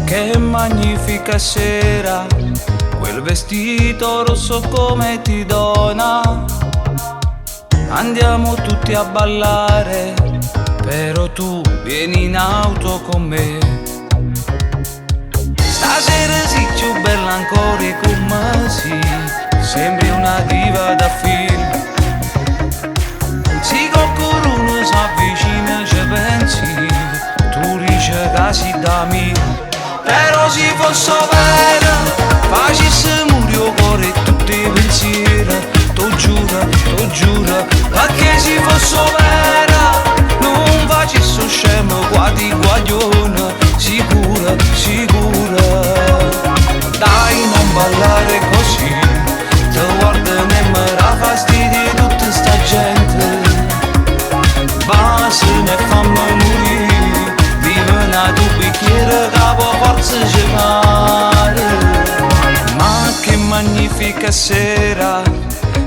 Che magnifica sera, quel vestito rosso come ti dona. Andiamo tutti a ballare, però tu vieni in auto con me. Stasera sei più bella ancora come si, sembri una diva da film. Se qualcuno si avvicina ci pensi, tu dici che sei da me. Però se fosse vero, facesse morire il cuore e tutti i pensieri, te giuro, perché se fosse vero, non facesse scemo qua di guaglione, sicura, sicura. Dai, non ballare così, te guardo e mi dà fastidio tutta sta gente. Basta ne fammi morire, vive una tu bicchiere che può forza giocare. Ma che magnifica sera,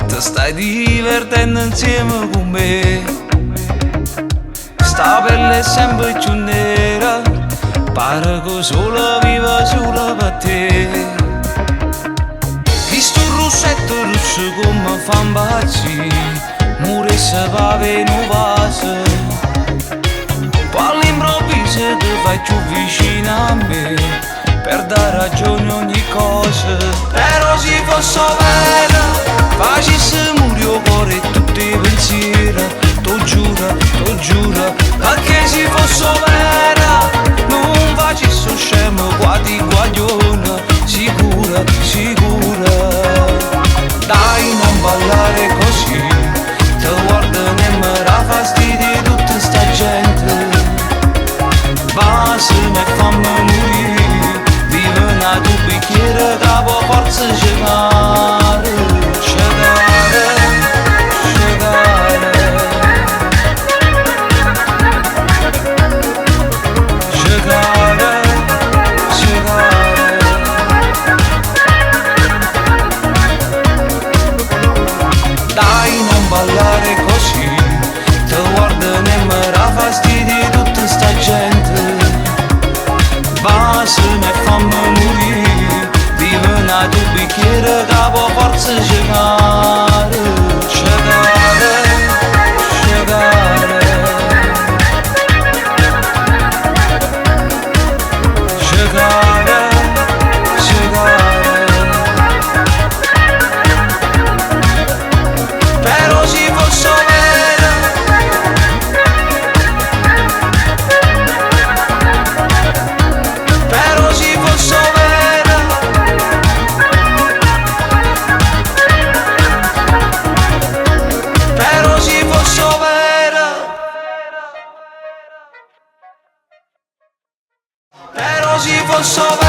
ti stai divertendo insieme con me. Sta pelle è sempre più nera, pare che solo viva solo per te. Visto il rossetto rosso come fa impazzire, morisse pa un vaso. Poi all'improvviso ti fai più vicino a me, per dare ragione a ogni cosa. Però se fosse vero, facesse morire il cuore e tutti i pensieri, te giuro, perché se fosse vero, non facesse scemo qua di guaglione, sicura, sicura. Dai, non ballare così, te guardo e mi dà fastidio tutta sta gente. Basta ne fammi morire, vive una tu bicchiere che può forza giocare, giocare, giocare. Giocare, giocare. Dai, non ballare così, te guardo e mi dà fastidio tutta sta gente. Basta ne fammi morire, vive una tu bicchiere che può forza giocare, giocare, giocare. Giocare, giocare. Però se fosse vero, però se fosse vero, però se fosse vero, però se fosse vero.